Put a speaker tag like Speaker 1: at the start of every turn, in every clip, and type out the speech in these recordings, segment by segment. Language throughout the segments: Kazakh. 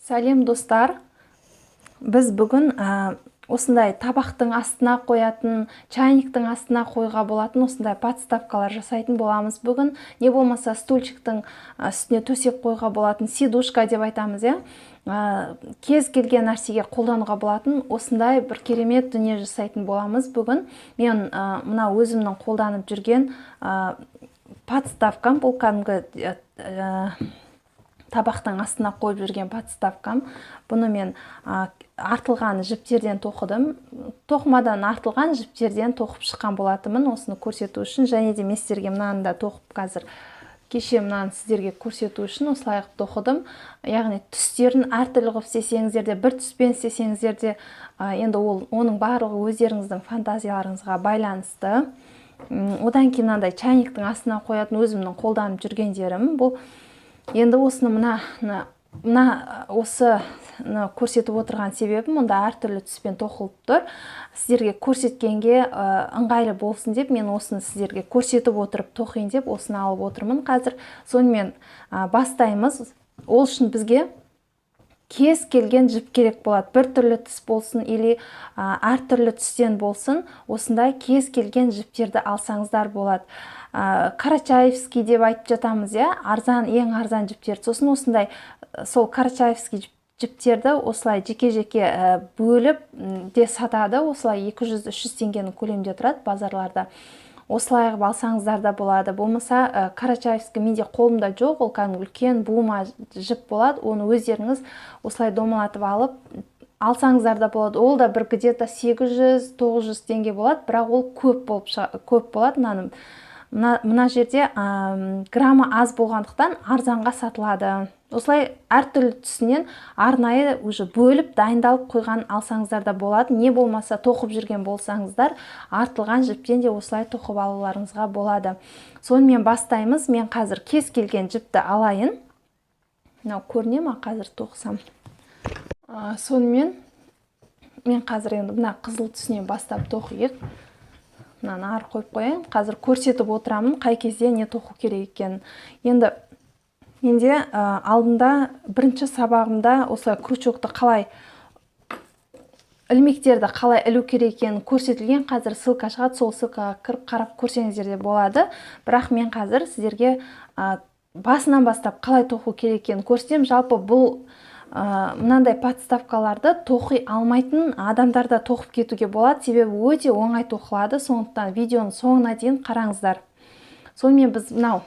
Speaker 1: Сәлем достар. Біз бүгін осындай табақтың астына қоятын, чайниктің астына қоюға болатын осындай подставкалар жасайтын боламыз бүгін. Не болмаса стульчиктің үстіне төсеп қоюға болатын сидушка деп айтамыз, иә? Кез келген нәрсеге қолдануға болатын осындай бір керемет дүние жасайтын боламыз бүгін. Мен мына өзімнің қолданып жүрген подставкам, бұл кәдімгі табақтың астына қойып жүрген подставкам. Бұны мен артылған жіптерден тоқыдым. Тоқымадан артылған жіптерден тоқып шыққан болатынмын, осыны көрсету үшін. Және де мен сіздерге мынаны да тоқып қазір кеше мынаны сіздерге көрсету үшін осылай қылып тоқыдым. Яғни түстерін әртүрлі қылып істесеңіздер де, бір түспен істесеңіздер де, енді ол оның барлығы өздеріңіздің фантазияларыңызға байланысты. Одан кейін мынандай чайниктің астына қоятын өзімнің қолданып жүргендерім. Бұл енді осыны мына осыны көрсетіп отырған себебім, мұнда әртүрлі түспен тоқылып тұр. Сіздерге көрсеткенге ыңғайлы болсын деп мен осыны сіздерге көрсетіп отырып тоқиын деп осыны алып отырмын қазір. Сонымен бастаймыз. Ол үшін бізге кез келген жіп керек болады. Бір түрлі түс болсын или әртүрлі түстен болсын, осындай кез келген жіптерді алсаңыздар болады. Карачаевский деп айтып жатамыз, иә, арзан, ең арзан жіптер. Сосын осындай сол карачаевский жіптерді осылай жеке-жеке бөліп де сатады. Осылай екі жүз, үш жүз теңгенің көлемінде тұрады базарларда. Осылай қылып алсаңыздар да болады. Болмаса карачаевский менде қолымда жоқ, ол кәдімгі үлкен бума жіп болады. Оны өздеріңіз осылай домалатып алып алсаңыздар да болады. Ол да бір где-то сегіз жүз, тоғыз жүз теңге болады, бірақ ол көп болып көп болады. Мына жерде граммы аз болғандықтан арзанға сатылады. Осылай әртүрлі түсінен арнайы уже бөліп дайындалып қойған алсаңыздар да болады. Не болмаса тоқып жүрген болсаңыздар, артылған жіптен де осылай тоқып алуларыңызға болады. Сонымен бастаймыз. Мен қазір кез келген жіпті алайын. Мынау көріне ма қазір тоқысам? Сонымен мен қазір енді мына қызыл түсінен бастап тоқиық. Мынаны ары қойып қояйын. Қазір көрсетіп отырамын қай кезде не тоқу керек екенін. Енді менде алдында бірінші сабағымда осылай крючокты қалай, ілмектерді қалай ілу керек екенін көрсетілген. Қазір ссылка шығады, сол ссылкаға кіріп қарап көрсеңіздер де болады. Бірақ мен қазір сіздерге басынан бастап қалай тоқу керек екенін көрсетемін. Жалпы бұл мынандай подставкаларды тоқи алмайтын адамдар да тоқып кетуге болады, себебі өте оңай тоқылады. Сондықтан видеоның соңына дейін қараңыздар. Сонымен біз мынау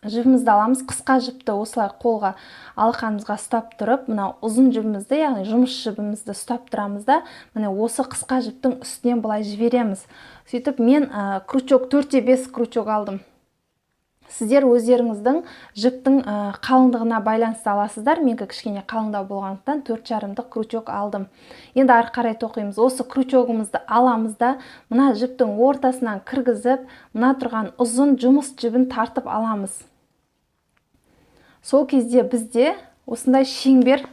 Speaker 1: жібімізді аламыз. Қысқа жіпті осылай қолға, алақанымызға ұстап тұрып, мынау ұзын жібімізді, яғни жұмыс жібімізді ұстап тұрамыз да, міне осы қысқа жіптің үстінен былай жібереміз. Сөйтіп мен крючок төрт те бес крючок алдым. Сіздер өздеріңіздің жіптің қалыңдығына байланысты аласыздар. Менікі кішкене қалыңдау болғандықтан төрт жарымдық крючок алдым. Енді ары қарай тоқимыз. Осы крючогымызды аламыз да, мына жіптің ортасынан кіргізіп, мына тұрған ұзын жұмыс жібін тартып аламыз. Сол кезде бізде осындай шеңбер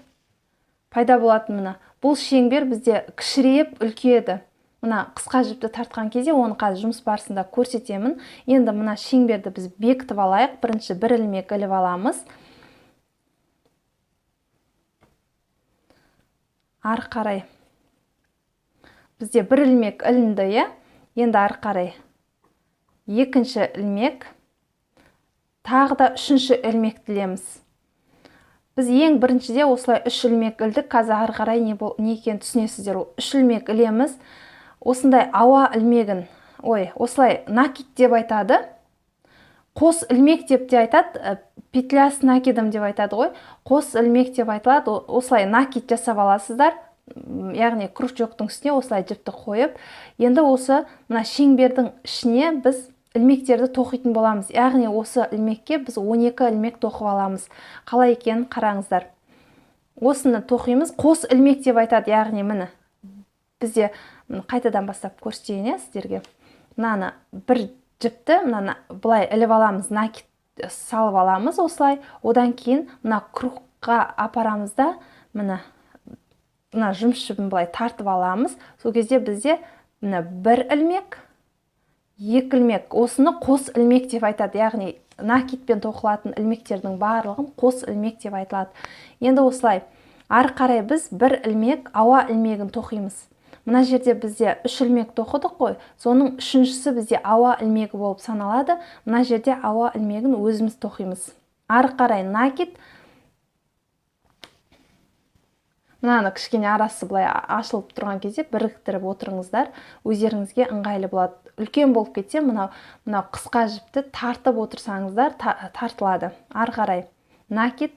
Speaker 1: пайда болатын. Мына бұл шеңбер бізде кішірейіп үлкейеді. Мына қысқа жіпті тартқан кезде оны қазір жұмыс барысында көрсетемін. Енді мына шеңберді біз бекітіп алайық. Бірінші бір ілмек іліп аламыз. Ары қарай бізде бір ілмек ілінді, иә? Енді ары қарай екінші ілмек, тағы да үшінші ілмекті ілеміз. Біз ең біріншіде осылай үш ілмек ілдік. Қазір ары қарай не екенін түсінесіздер. Ол үш ілмек ілеміз. Осындай ауа ілмегін, ой, осылай накид деп айтады. Қос ілмек деп те айтады, петля с накидом деп айтады ғой. Қос ілмек деп айтылады. Осылай накид жасап аласыздар. Яғни крючоктың үстіне осылай жіпті қойып, енді осы мына шеңбердің ішіне біз ілмектерді тоқитын боламыз. Яғни осы ілмекке біз 12 ілмек тоқып аламыз. Қалай екенін қараңыздар. Осыны тоқимыз. Қос ілмек деп айтады, яғни міне бізде қайтадан бастап көрсетейін, иә, сіздерге. Мынаны бір жіпті, мынаны былай іліп аламыз, накид салып аламыз осылай. Одан кейін мына кругқа апарамыз да, міне мына жұмыс жібін былай тартып аламыз. Сол кезде бізде міне бір ілмек, екі ілмек. Осыны қос ілмек деп айтады. Яғни Накидпен тоқылатын ілмектердің барлығын қос ілмек деп айтылады. Енді осылай ары қарай біз бір ілмек ауа ілмегін тоқимыз. Мына жерде бізде 3 ілмек тоқыдық қой, соның үшіншісі бізде ауа ілмегі болып саналады. Мына жерде ауа ілмегін өзіміз тоқимыз. Ары қарай накид. Мынаны кішкене арасы былай ашылып тұрған кезде біріктіріп отырыңыздар, өздеріңізге ыңғайлы болады. Үлкен болып кетсе, мынау қысқа жіпті тартып отырсаңыздар, тартылады. Ары қарай накид.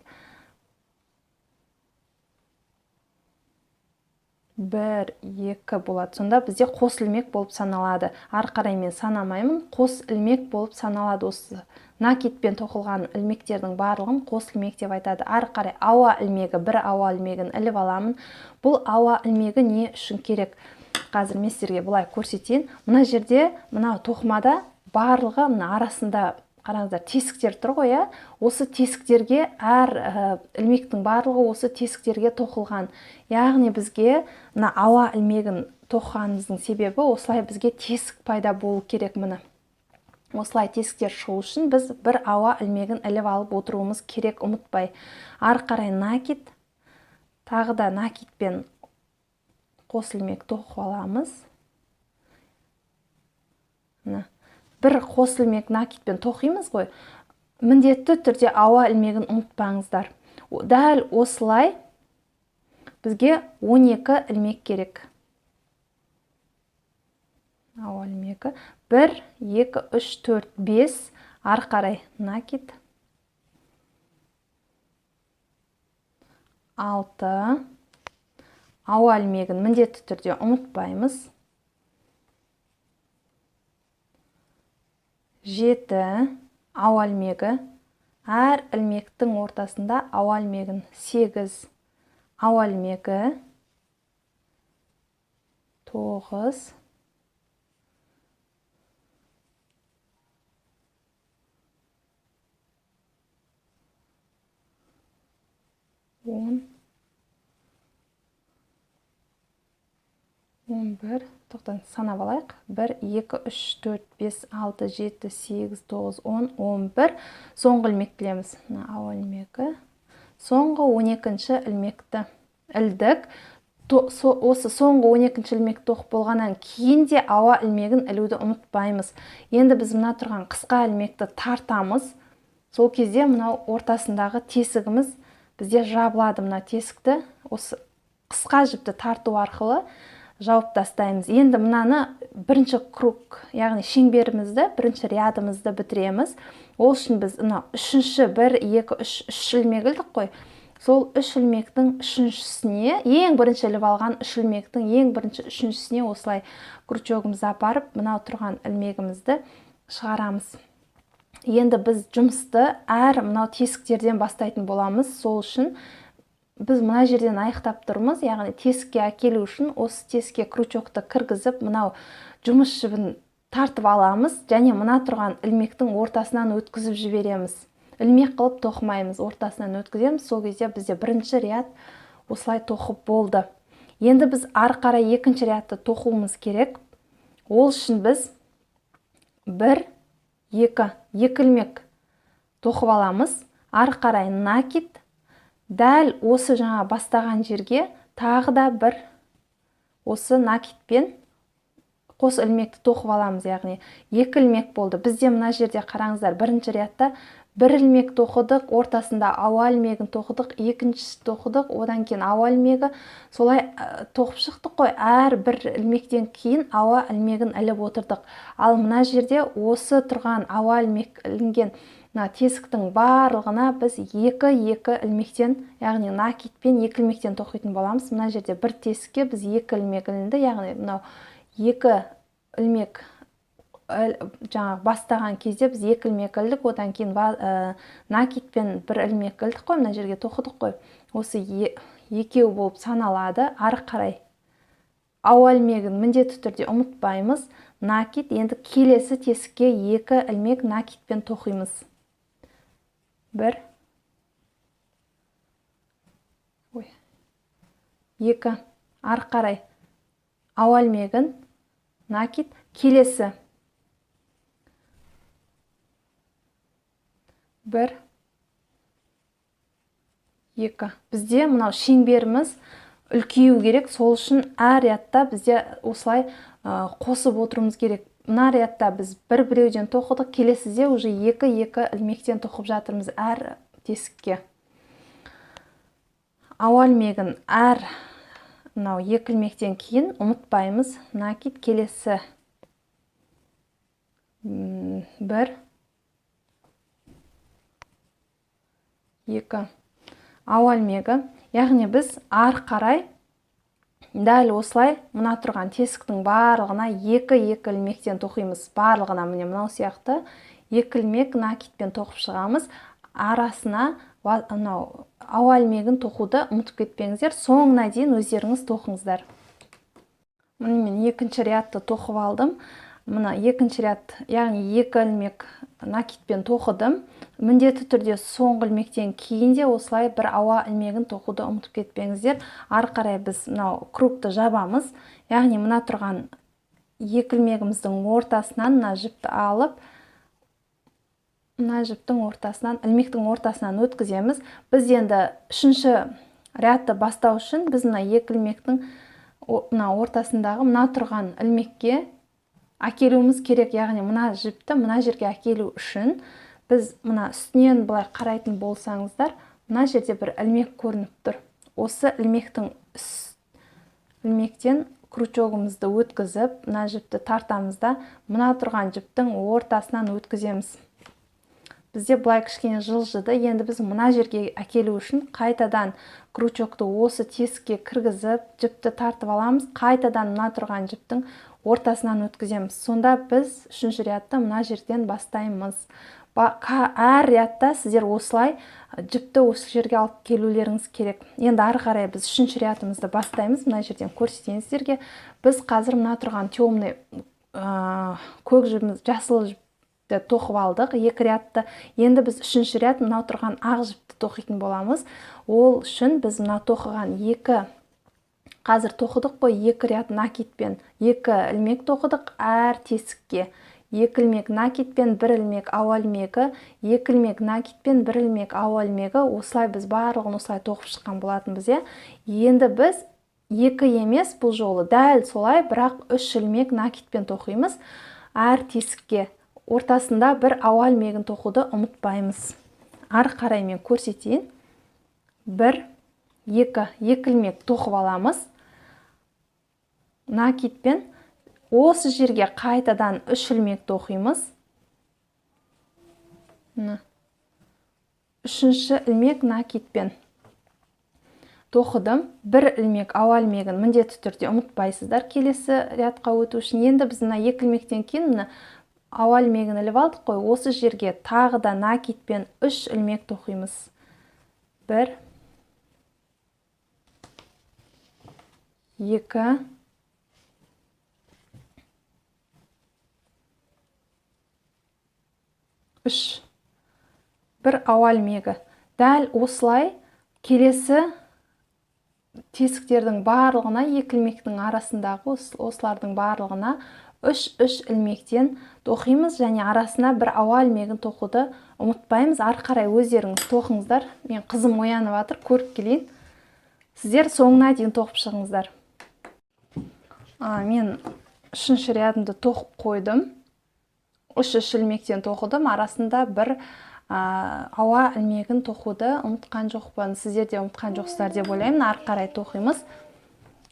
Speaker 1: 1, 2 болады. Сонда бізде қос ілмек болып саналады. Ары қарай мен санамаймын, қос ілмек болып саналады. Осы накидпен тоқылған ілмектердің барлығын қос ілмек деп айтады. Ары қарай ауа ілмегі, бір ауа ілмегін іліп аламын. Бұл ауа ілмегі не үшін керек? Қазір мен сіздерге былай көрсетейін. Мына жерде, мына тоқымада барлығы мына арасында қараңыздар, тесіктер тұр ғой, иә? Осы тесіктерге әр ілмектің барлығы осы тесіктерге тоқылған. Яғни бізге мына ауа ілмегін тоқығанымыздың себебі осылай бізге тесік пайда болу керек міне. Осылай тесіктер шығу үшін біз бір ауа ілмегін іліп алып отыруымыз керек, ұмытпай. Ары қарай накид, тағы да накидпен қос ілмек тоқып аламыз. Міне. Бір қос ілмек накидпен тоқимыз ғой, міндетті түрде ауа ілмегін ұмытпаңыздар. Дәл осылай бізге 12 ілмек керек. Ауа ілмегі 1, 2, 3, 4, 5, ары қарай накид 6, ауа ілмегін міндетті түрде ұмытпаймыз. 7 ауа ілмегі, әр ілмектің ортасында ауа ілмегін 8 ауа ілмегі, 9 10 11, тоқтан санап алайық. 1, 2, 3, 4, 5, 6, 7, 8, 9, 10, 11. Соңғы ілмекті ілеміз. Мына ауа ілмегі. Соңғы 12-ші ілмекті ілдік. Осы соңғы 12-ші ілмекті тоқып болғаннан кейін де ауа ілмегін ілуді ұмытпаймыз. Енді біз мына тұрған қысқа ілмекті тартамыз. Сол кезде мынау ортасындағы тесігіміз бізде жабылады. Мына тесікті осы қысқа жіпті тарту арқылы жауып тастаймыз. Енді мынаны бірінші круг, яғни шеңберімізді, бірінші рядымызды бітіреміз. Ол үшін біз мына үшінші 1, 2, 3, 3 ілмек ілдік қой. Сол 3 ілмектің үшіншісіне, ең бірінші іліп алған 3 ілмектің ең бірінші үшіншісіне осылай крючогымызды апарып, мынау тұрған ілмегімізді шығарамыз. Енді біз жұмысты әр мынау тесіктерден бастайтын боламыз. Сол үшін біз мына жерден аяқтап тұрмыз, яғни тесікке әкелу үшін осы тесікке крючокты кіргізіп, мынау жұмыс жібін тартып аламыз және мына тұрған ілмектің ортасынан өткізіп жібереміз. Ілмек қылып тоқымаймыз, ортасынан өткіземіз. Сол кезде бізде бірінші ряд осылай тоқып болды. Енді біз ары қарай екінші рядты тоқуымыз керек. Ол үшін біз 1, 2, 2 ілмек тоқып аламыз. Ары қарай накид. Дәл осы жаңа бастаған жерге тағы да бір осы накидпен қос ілмекті тоқып аламыз, яғни 2 ілмек болды. Бізде мына жерде қараңыздар, бірінші рядта бір ілмек тоқыдық, ортасында ауа ілмегін тоқыдық, екіншісі тоқыдық, одан кейін ауа ілмегі, солай тоқып шықтық қой. Әр бір ілмектен кейін ауа ілмегін іліп отырдық. Ал мына жерде осы тұрған ауа ілмек ілінген мына тесіктің барлығына біз 2-2 ілмектен, яғни накидпен 2 ілмектен тоқитын боламыз. Мына жерде бір тесікке біз 2 ілмек ілінді, яғни мынау 2 ілмек жаңағы бастаған кезде біз 2 ілмек ілдік, одан кейін накидпен бір ілмек ілдік қой, мына жерге тоқыдық қой. Осы екеу болып саналады. Ары қарай ауа ілмегін міндетті түрде ұмытпаймыз. Накид, енді келесі тесікке 2 ілмек накидпен тоқимыз. 1, 2, ары қарай ауа ілмегін, накид, келесі 1, 2. Бізде мынау шеңберіміз үлкею керек, сол үшін әр рядта бізде осылай қосып отыруымыз керек. Мына рядта біз бір-біреуден тоқыдық, келесіде уже екі-екі ілмектен тоқып жатырмыз әр тесікке. Ауа ілмегін әр мынау екі ілмектен кейін ұмытпаймыз. Накид келесі 1, 2. Ауа ілмегі, яғни біз ары қарай дәл осылай мына тұрған тесіктің барлығына екі-екі ілмектен тоқимыз. Барлығына міне мынау сияқты екі ілмек накидпен тоқып шығамыз. Арасына мынау ауа ілмегін тоқуды ұмытып кетпеңіздер. Соңына дейін өздеріңіз тоқыңыздар. Міне мен екінші рядты тоқып алдым. Мына екінші ряд, яғни екі ілмек накидпен тоқыдым. Міндетті түрде соңғы ілмектен кейін де осылай бір ауа ілмегін тоқуды ұмытып кетпеңіздер. Ары қарай біз мынау кругты жабамыз. Яғни мына тұрған екі ілмегіміздің ортасынан мына жіпті алып, мына жіптің ортасынан, ілмектің ортасынан өткіземіз. Біз енді үшінші рядты бастау үшін біз мына екі ілмектің мына ортасындағы мына тұрған ілмекке әкелуіміз керек. Яғни мына жіпті мына жерге әкелу үшін біз мына үстінен былай қарайтын болсаңыздар, мына жерде бір ілмек көрініп тұр. Осы ілмектен крючогымызды өткізіп, мына жіпті тартамыз да, мына тұрған жіптің ортасынан өткіземіз. Бізде былай кішкене жылжыды. Енді біз мына жерге әкелу үшін қайтадан крючокты осы тесікке кіргізіп, жіпті тартып аламыз. Қайтадан мына тұрған жіптің ортасынан өткіземіз. Сонда біз үшінші рядты мына жерден бастаймыз. Әр рядта сіздер осылай жіпті осы жерге алып келулеріңіз керек. Енді ары қарай біз үшінші рядымызды бастаймыз. Мына жерден көрсетейін сіздерге. Біз қазір мына тұрған темный көк жібіміз, жасыл жіпті тоқып алдық, екі рядты. Енді біз үшінші ряд мынау тұрған ақ жіпті тоқитын боламыз. Ол үшін біз мына тоқыған екі, қазір тоқыдық қой, екі ряд накидпен екі ілмек тоқыдық әр тесікке. Екі ілмек накидпен бір ілмек ауа ілмегі, екі ілмек накидпен бір ілмек ауа ілмегі. Осылай біз барлығын осылай тоқып шыққан болатынбыз, иә. Енді біз екі емес бұл жолы дәл солай, бірақ үш ілмек накидпен тоқимыз әр тесікке. Ортасында бір ауа ілмегін тоқуды ұмытпаймыз. Ары қарай мен көрсетейін. 1, 2, екі ілмек тоқып аламыз. Накидпен осы жерге қайтадан үш ілмек тоқимыз. Мына үшінші ілмек накидпен тоқыдым. Бір ілмек ауа ілмегін міндетті түрде ұмытпайсыздар келесі рядқа өту үшін. Енді біз мына екі ілмектен кейін мына ауа ілмегін іліп алдық қой, осы жерге тағы да накидпен үш ілмек тоқимыз. 1, 2, 3. Бір ауа ілмегі. Дәл осылай келесі тесіктердің барлығына, екі ілмектің арасындағы осылардың барлығына үш-үш ілмектен тоқимыз және арасына бір ауа ілмегін тоқуды ұмытпаймыз. Ары қарай өздеріңіз тоқыңыздар. Мен қызым оянып жатыр, көріп келейін. Сіздер соңына дейін тоқып шығыңыздар. Мен үшінші рядымды тоқып қойдым. Үш-үш ілмектен тоқыдым. Арасында бір ауа ілмегін тоқуды ұмытқан жоқпын. Сіздер де ұмытқан жоқсыздар деп ойлаймын. Ары қарай тоқимыз.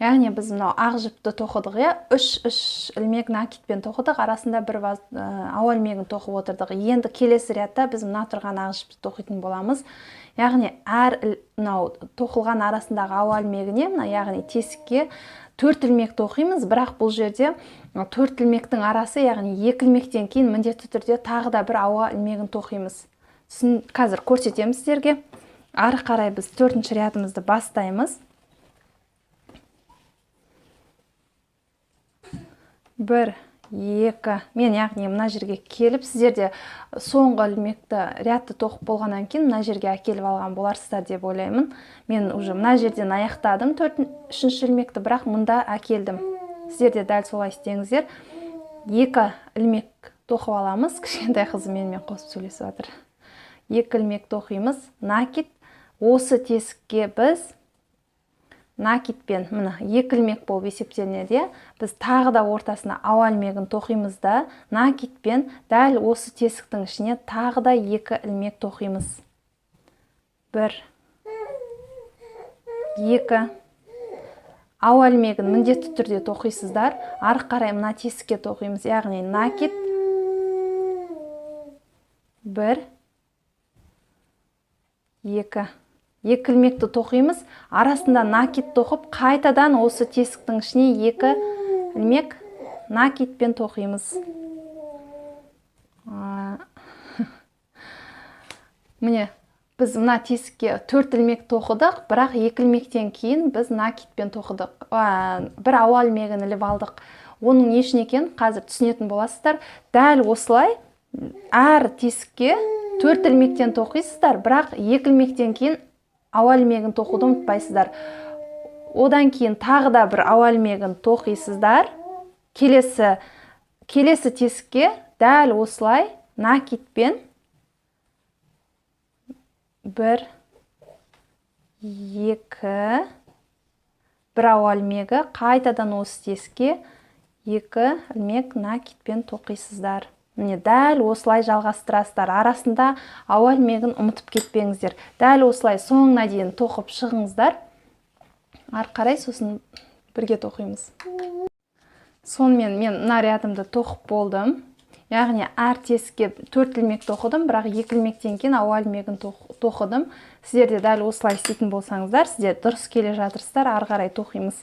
Speaker 1: Яғни біз мынау ақ жіпті тоқыдық, иә, үш-үш ілмек накидпен тоқыдық, арасында бір ауа ілмегін тоқып отырдық. Енді келесі рядта біз мына тұрған ақ жіпті тоқитын боламыз. Яғни әр мынау тоқылған арасындағы ауа ілмегіне, мына яғни тесікке 4 ілмек тоқимыз, бірақ бұл жерде 4 ілмектің арасы, яғни 2 ілмектен кейін міндетті түрде тағы да бір ауа ілмегін тоқимыз. Қазір көрсетемін сіздерге. Ары қарай біз 4-ші рядымызды бастаймыз. 1, 2. Мен яғни мына жерге келіп, сіздер де соңғы ілмекті рядты тоқып болғаннан кейін мына жерге әкеліп алған боларсыздар деп ойлаймын. Мен уже мына жерден аяқтадым 3-ші ілмекті, бірақ мұнда әкелдім. Сіздер де дәл солай істеңіздер. 2 ілмек тоқып аламыз. Кішкентай қызым менімен қосып сөйлесіп жатыр. 2 ілмек тоқимыз, накид. Осы тесікке біз накидпен, міне, 2 ілмек болып есептелінеді, біз тағы да ортасына ауа ілмегін тоқимыз да, накидпен дәл осы тесіктің ішіне тағы да 2 ілмек тоқимыз. 1, 2. Ауа ілмегін міндетті түрде тоқисыздар. Ары қарай мына тесікке тоқимыз, яғни накид 1, 2. 2 ілмекті тоқимыз, арасында накид тоқып, қайтадан осы тесіктің ішіне 2 ілмек накидпен тоқимыз. Міне, біз мына тесікке 4 ілмек тоқыдық, бірақ 2 ілмектен кейін біз накидпен тоқыдық. Бір ауа ілмегін іліп алдық. Оның не үшін екенін қазір түсінетін боласыздар. Дәл осылай әр тесікке 4 ілмектен тоқисыздар, бірақ 2 ілмектен кейін ауа ілмегін тоқуды ұмытпайсыздар. Одан кейін тағы да бір ауа ілмегін тоқисыздар. Келесі тесікке дәл осылай накидпен 1, 2, бір ауа ілмегі, қайтадан осы тесікке 2 ілмек накидпен тоқисыздар. Міне, дәл осылай жалғастырасыздар. Арасында ауа ілмегін ұмытып кетпеңіздер. Дәл осылай соңына дейін тоқып шығыңыздар. Ары қарай сосын бірге тоқимыз. Сонымен мен мына рядымды тоқып болдым. Яғни әр тесікке 4 ілмек тоқыдым, бірақ 2 ілмектен кейін ауа ілмегін тоқыдым. Сіздер де дәл осылай істейтін болсаңыздар, сіздер дұрыс келе жатырсыздар, ары қарай тоқимыз.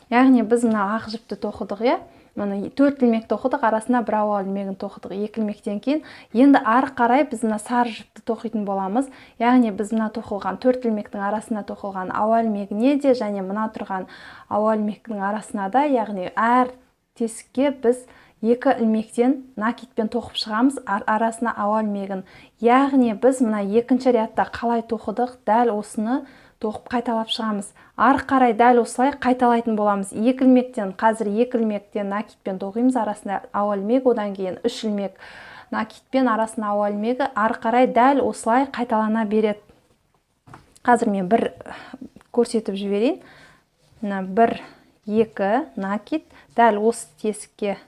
Speaker 1: Яғни біз мына ақ жіпті тоқыдық, иә? Мына 4 ілмек тоқыдық, арасына бір ауа ілмегін тоқыдық 2 ілмектен кейін. Енді ары қарай біз мына сары жіпті тоқитын боламыз. Яғни біз мына тоқылған 4 ілмектің арасына тоқылған ауа ілмегіне де және мына тұрған ауа ілмектің арасына да, яғни әр тесікке біз 2 ілмектен накидпен тоқып шығамыз, арасына ауа ілмегін. Яғни біз мына екінші рядта қалай тоқыдық, дәл осыны тоқып қайталап шығамыз. Ары қарай дәл осылай қайталайтын боламыз. 2 ілмектен, қазір 2 ілмектен накидпен тоқимыз, арасына ауа ілмек, одан кейін 3 ілмек накидпен арасына ауа ілмегі, ары қарай дәл осылай қайталана береді. Қазір мен бір көрсетіп жіберейін. Мына 1, 2 накид, дәл осы тесікке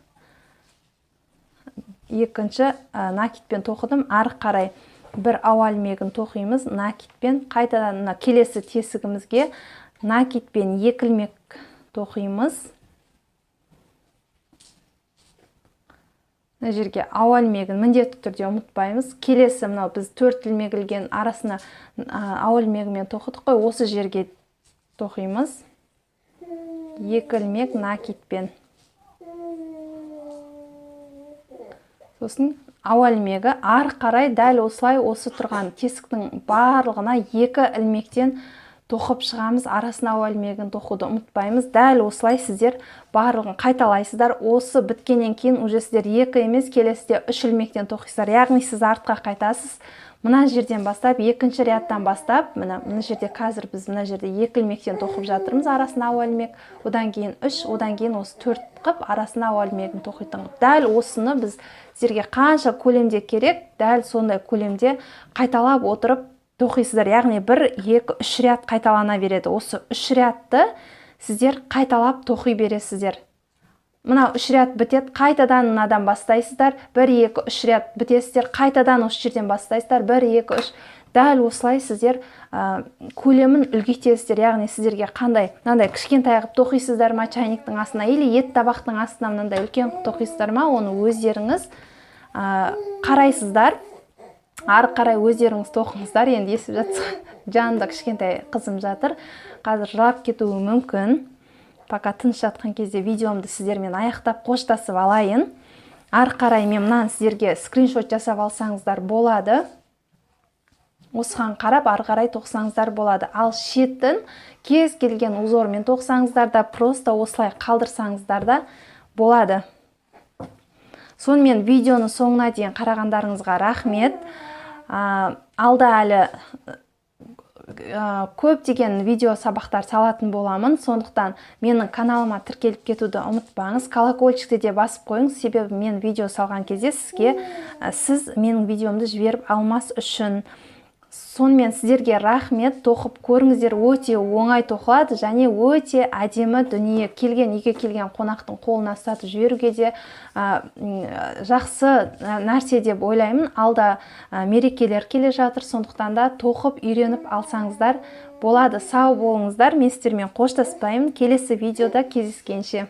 Speaker 1: екінші накидпен тоқыдым. Ары қарай бір ауа ілмегін тоқимыз накидпен, қайтадан мына келесі тесігімізге накидпен 2 ілмек тоқимыз. Мына жерге ауа ілмегін міндетті түрде ұмытпаймыз. Келесі мынау біз 4 ілмек ілген арасына ауа ілмегімен тоқыдық қой, осы жерге тоқимыз 2 ілмек накидпен. Сосын ауа ілмегі ары қарай дәл осылай осы тұрған тесіктің барлығына 2 ілмектен тоқып шығамыз, арасына ауа ілмегін тоқуды ұмытпаймыз. Дәл осылай сіздер барлығын қайталайсыздар. Осы біткеннен кейін уже сіздер 2 емес, келесіде 3 ілмектен тоқисыздар. Яғни сіз артқа қайтасыз. Мына жерден бастап, екінші рядтан бастап, мына жерде қазір біз мына жерде 2 ілмектен тоқып жатырмыз, арасына ауа ілмек, одан кейін 3, одан кейін осы 4 қып арасына ауа ілмегін тоқитын қып. Дәл осыны біз сіздерге қанша көлемде керек, дәл сондай көлемде қайталап отырып тоқисыздар. Яғни 1, 2, 3 ряд қайталана береді. Осы 3 рядты сіздер қайталап тоқи бересіздер. Мына 3 ряд бітеді, қайтадан мынадан бастайсыздар. 1, 2, 3 ряд бітесіздер, қайтадан осы жерден бастайсыздар. 1, 2, 3. Дәл осылай сіздер көлемін үлкейтесіздер. Яғни сіздерге қандай, мынандай кішкентай қылып тоқисыздар ма чайниктің астына, или ет табақтың астына мынандай үлкен қылып тоқисыздар ма, оны өздеріңіз қарайсыздар. Ары қарай өздеріңіз тоқыңыздар. Енді есіп жатса, жанымда кішкентай қызым жатыр, қазір жылап кетуі мүмкін. Пока тыныш жатқан кезде видеомды сіздермен аяқтап қоштасып алайын. Ары қарай мен мынаны сіздерге скриншот жасап алсаңыздар болады. Осыған қарап ары қарай тоқсаңыздар болады. Ал шетін кез келген узормен тоқсаңыздар да, просто осылай қалдырсаңыздар да болады. Сонымен видеоны соңына дейін қарағандарыңызға рахмет. Алда әлі Көптеген видео сабақтар салатын боламын, сондықтан менің каналыма тіркеліп кетуді ұмытпаңыз, колокольчикті де басып қойыңыз, себебі мен видео салған кезде сіз менің видеомды жіберіп алмас үшін. Сонымен сіздерге рахмет, тоқып көріңіздер, өте оңай тоқылады және өте әдемі дүние. Келген үйге келген қонақтың қолына ұстатып жіберуге де жақсы нәрсе деп ойлаймын. Алда мерекелер келе жатыр, сондықтан да тоқып үйреніп алсаңыздар болады. Сау болыңыздар, мен сіздермен қоштаспаймын. Келесі видеода кездескенше.